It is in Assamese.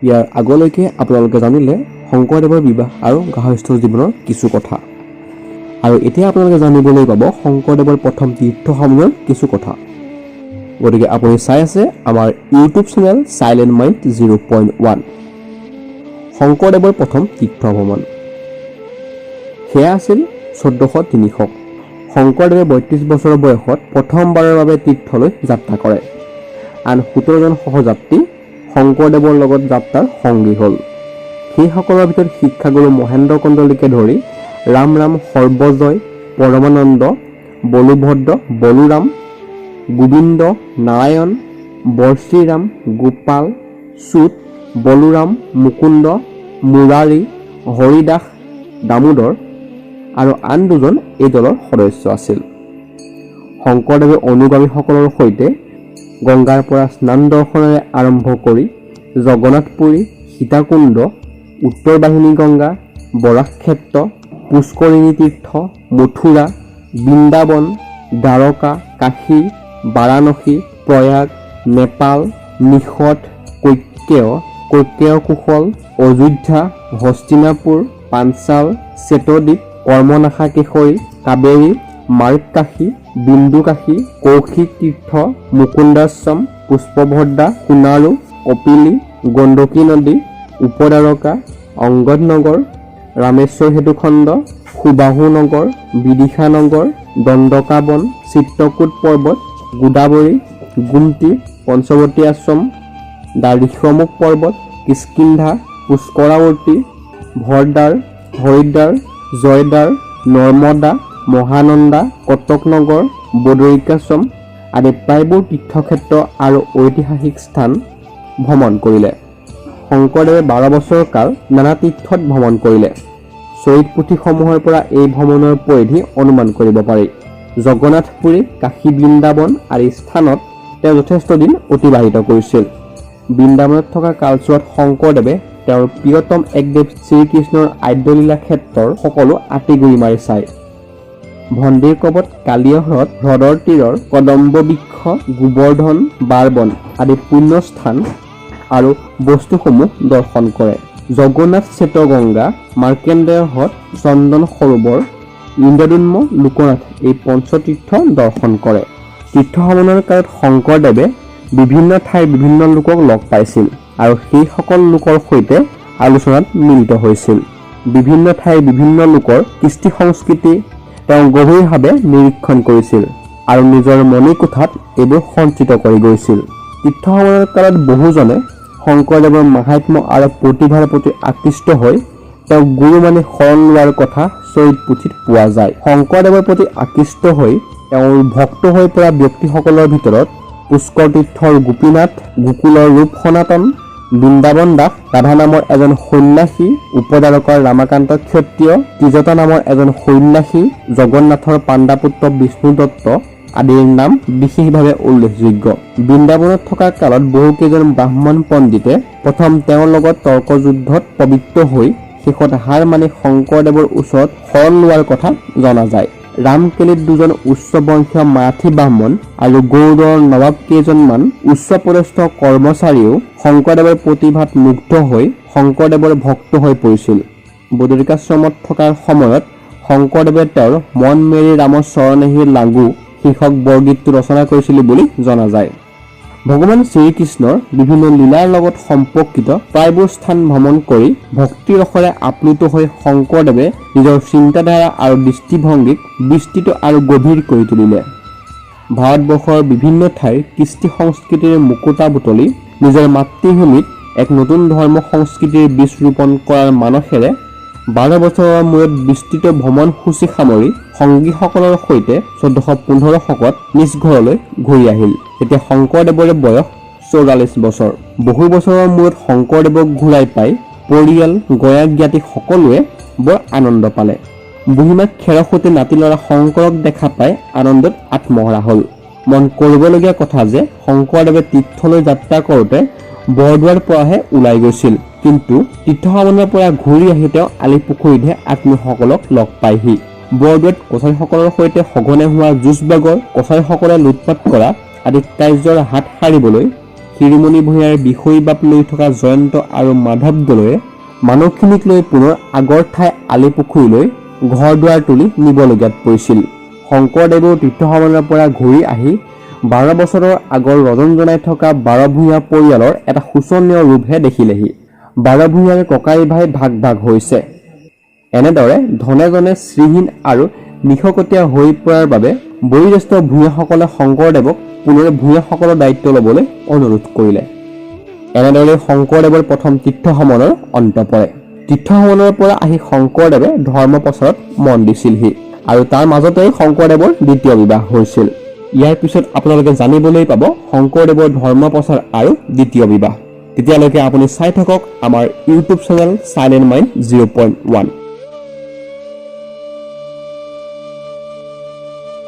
ইয়াৰ আগলৈকে আপোনালোকে জানিলে শংকৰদেৱৰ বিবাহ আৰু গাৰ্হস্থ্য জীৱনৰ কিছু কথা আৰু এতিয়া আপোনালোকে জানিবলৈ পাব শংকৰদেৱৰ প্ৰথম তীৰ্থ ভ্ৰমণৰ কিছু কথা। গতিকে আপুনি চাই আছে আমাৰ YouTube channel silent mind 0.1। শংকৰদেৱৰ প্ৰথম তীৰ্থ ভ্ৰমণ, সেয়া আছিল 1403 শক। শংকৰদেৱে 32 বছৰৰ বয়সত প্ৰথমবাৰৰ বাবে তীৰ্থলৈ যাত্ৰা কৰে। আন 17জন সহযাত্ৰী শংকৰদেৱৰ লগত যাত্ৰাৰ সংগী হ'ল। সেইসকলৰ ভিতৰত শিক্ষাগুৰু মহেন্দ্ৰ কন্দলীকে ধৰি ৰাম ৰাম, সৰ্বজয়, পৰমানন্দ, বলোভদ্ৰ, বলোৰাম, গোবিন্দ, নাৰায়ণ, বৰ্ষীৰাম, গোপাল, চ্যুত, বলোৰাম, মুকুন্দ, মুৰাৰী, হৰিদাস, দামোদৰ আৰু আন দুজন এই দলৰ সদস্য আছিল। শংকৰদেৱে অনুগামীসকলৰ সৈতে গংগাৰ পৰা স্নান দৰ্শনেৰে আৰম্ভ কৰি জগন্নাথপুৰী, সীতাকুণ্ড, উত্তৰ বাহিনী গংগা, বৰাহক্ষেত্ৰ, পুষ্কৰিণী তীৰ্থ, মথুৰা, বৃন্দাবন, দ্বাৰকা, কাশী, বাৰাণসী, প্ৰয়াগ, নেপাল, নিষধ, কৈকেয়, কৈকেয় কুশল, অযোধ্যা, হস্তিনাপুৰ, পাঞ্চাল, শ্বেতদ্বীপ, কৰ্মনাশা কেশৰী, কাবেৰী, মাৰ্গকাশী, বিন্দুকাশী, কৌশিক তীৰ্থ, মুকুন্দাশ্ৰম, পুষ্পভদ্ৰা, সোণাৰু, কপিলী, গণ্ডকী নদী, উপদ্বাৰকা, অংগদনগৰ, ৰামেশ্বৰ সেতুখণ্ড, সুবাহু নগৰ, বিদিশা নগৰ, দণ্ডকাবন, চিত্ৰকূট পৰ্বত, গোদাবৰী, গুমটি, পঞ্চৱতী আশ্ৰম, দা ঋষ্যমুখ পৰ্বত, কিষ্কিন্ধা, পুষ্কৰাৱতী, ভৰদ্বাৰ, হৰিদ্বাৰ, জয়দ্বাৰ, নৰ্মদা, মহানন্দা, কটকনগৰ, বদৰিকাশ্ৰম আদি প্ৰায়বোৰ তীৰ্থক্ষেত্ৰ আৰু ঐতিহাসিক স্থান ভ্ৰমণ কৰিলে। শংকৰদেৱে 12 বছৰ কাল নানা তীৰ্থত ভ্ৰমণ কৰিলে। চৰিত পুথিসমূহৰ পৰা এই ভ্ৰমণৰ পৰিধি অনুমান কৰিব পাৰি। জগন্নাথপুৰী, কাশী, বৃন্দাবন আদি স্থানত তেওঁ যথেষ্ট দিন অতিবাহিত কৰিছিল। বৃন্দাবনত থকা কালচোৱাত শংকৰদেৱে তেওঁৰ প্ৰিয়তম একদেৱ শ্ৰীকৃষ্ণৰ আদ্যলীলা ক্ষেত্ৰৰ সকলো আঁতিগুৰি মাৰি চায়। ভণ্ডিৰ কবত, কালীয় হ্ৰদ, হ্ৰদৰ তীৰৰ কদম্ব বৃক্ষ, গোবৰ্ধন, বাৰবন আদি পুণ্যস্থান আৰু বস্তুসমূহ দৰ্শন কৰে। জগন্নাথ, শ্বেতগংগা, মাৰ্কেণ্ডেয় হ্ৰদ, চন্দন সৰোবৰ, ইন্দ্ৰদ্যুম্ন, লোকনাথ এই পঞ্চতীৰ্থ দৰ্শন কৰে। তীৰ্থ ভ্ৰমণৰ কালত শংকৰদেৱে বিভিন্ন ঠাইৰ বিভিন্ন লোকক লগ পাইছিল আৰু সেইসকল লোকৰ সৈতে আলোচনাত মিলিত হৈছিল। বিভিন্ন ঠাইৰ বিভিন্ন লোকৰ কৃষ্টি সংস্কৃতি তেওঁ গভীৰভাৱে নিৰীক্ষণ কৰিছিল আৰু নিজৰ মণিকোঠাত এইবোৰ সঞ্চিত কৰি গৈছিল। তীৰ্থ ভ্ৰমণৰ কালত বহুজনে শংকৰদেৱৰ মাহাত্ম্য আৰু প্ৰতিভাৰ প্ৰতি আকৃষ্ট হৈ তেওঁক গুৰু মানি শৰণ লোৱাৰ কথা চৰিত পুথিত পোৱা যায়। শংকৰদেৱৰ প্ৰতি আকৃষ্ট হৈ তেওঁৰ ভক্ত হৈ পৰা ব্যক্তিসকলৰ ভিতৰত পুষ্কৰ তীৰ্থৰ গোপীনাথ, গোকুলৰ ৰূপ সনাতন, বৃন্দাবন দাস, ৰাধা নামৰ এজন সন্যাসী, উপদ্বাৰকাৰ ৰামাকান্ত ক্ষত্ৰিয়, ত্ৰিজটা নামৰ এজন সন্যাসী, জগন্নাথৰ পাণ্ডাপুত্ৰ বিষ্ণু দত্ত আদিৰ নাম বিশেষভাৱে উল্লেখযোগ্য। বৃন্দাবনত থকা কালত বহুকেইজন ব্ৰাহ্মণ পণ্ডিতে প্ৰথম তেওঁৰ লগত তৰ্কযুদ্ধত প্ৰবৃত্ত হৈ শেষত হাৰ মানি শংকৰদেৱৰ ওচৰত শৰণ লোৱাৰ কথা জনা যায়। ৰামকেলিত দুজন উচ্চ বংশীয় মাৰাঠী ব্ৰাহ্মণ আৰু গৌড়ৰ নবাব কেইজনমান উচ্চপদস্থ কৰ্মচাৰীও শংকৰদেৱৰ প্ৰতিভাত মুগ্ধ হৈ শংকৰদেৱৰ ভক্ত হৈ পৰিছিল। বদৰিকাশ্ৰমত থকাৰ সময়ত শংকৰদেৱে তেওঁৰ "মন মেৰি ৰাম চৰণেহি লাগু" শীৰ্ষক বৰগীতটো ৰচনা কৰিছিল বুলি জনা যায়। ভগৱান শ্ৰীকৃষ্ণৰ বিভিন্ন লীলাৰ লগত সম্পৰ্কিত প্ৰায়বোৰ স্থান ভ্ৰমণ কৰি ভক্তিৰসেৰে আপ্লুত হৈ শংকৰদেৱে নিজৰ চিন্তাধাৰা আৰু দৃষ্টিভংগীক বিস্তৃত আৰু গভীৰ কৰি তুলিলে। ভাৰতবৰ্ষৰ বিভিন্ন ঠাইৰ কৃষ্টি সংস্কৃতিৰ মুকুতা বুটলি নিজৰ মাতৃভূমিত এক নতুন ধৰ্ম সংস্কৃতিৰ বীজ ৰোপণ কৰাৰ মানসেৰে 12 বছৰৰ মূৰত বিস্তৃত ভ্ৰমণসূচী সামৰি সংগীসকলৰ সৈতে 1415 শকত নিজ ঘৰলৈ ঘূৰি আহিল। তেতিয়া শংকৰদেৱৰ বয়স 44 বছৰ। বহু বছৰৰ মূৰত শংকৰদেৱক ঘূৰাই পাই পৰিয়াল, গঞা, জ্ঞাতি সকলোৱে বৰ আনন্দ পালে। বুঢ়ীমাক খেৰসূতী নাতি ল'ৰা শংকৰক দেখা পাই আনন্দত আত্মহাৰা হ'ল। মন কৰিবলগীয়া কথা যে শংকৰদেৱে তীৰ্থলৈ যাত্ৰা কৰোঁতে বৰদোৱাৰ পৰাহে ওলাই গৈছিল, কিন্তু তীৰ্থভ্ৰমণৰ পৰা ঘূৰি আহি তেওঁ আলিপুখুৰীতহে আত্মীয়সকলক লগ পায়হি। বৰদোৱাত কছাৰীসকলৰ সৈতে সঘনে হোৱা যুঁজ বাগৰ, কছাৰীসকলে লুটপাত কৰা আদি কাৰ্যৰ হাত সাৰিবলৈ শিৰোমণি ভূঞাৰ বিষয়বাব লৈ থকা জয়ন্ত আৰু মাধৱ দলৈয়ে মানুহখিনিক লৈ পুনৰ আগৰ ঠাই আলিপুখুৰীলৈ ঘৰ দুৱাৰ তুলি নিবলগীয়াত পৰিছিল। শংকৰদেৱেও তীৰ্থভ্ৰমণৰ পৰা ঘূৰি আহি 12 বছৰৰ আগৰ ৰজনজনাই থকা বাৰভূঞা পৰিয়ালৰ এটা শোচনীয় ৰূপহে দেখিলেহি। বাৰভূঞাৰ ককাই ভাই ভাগ ভাগ হৈছে। এনেদৰে ধনে জনে শ্ৰীহীন আৰু নিশকতীয়া হৈ পৰাৰ বাবে বয়োজ্যেষ্ঠ ভূঞাসকলে শংকৰদেৱক পুনৰ ভূঞাসকলৰ দায়িত্ব ল'বলৈ অনুৰোধ কৰিলে। এনেদৰে শংকৰদেৱৰ প্ৰথম তীৰ্থভ্ৰমণৰ অন্ত পৰে। তীৰ্থভ্ৰমণৰ পৰা আহি শংকৰদেৱে ধৰ্ম প্ৰচাৰত মন দিছিলহি আৰু তাৰ মাজতেই শংকৰদেৱৰ দ্বিতীয় বিবাহ হৈছিল। ইয়াৰ পিছত আপোনালোকে জানিবলৈ পাব শংকৰদেৱৰ ধৰ্ম প্ৰচাৰ আৰু দ্বিতীয় বিবাহ। তেতিয়ালৈকে আপুনি চাই থাকক আমাৰ YouTube channel silent mind 0.1।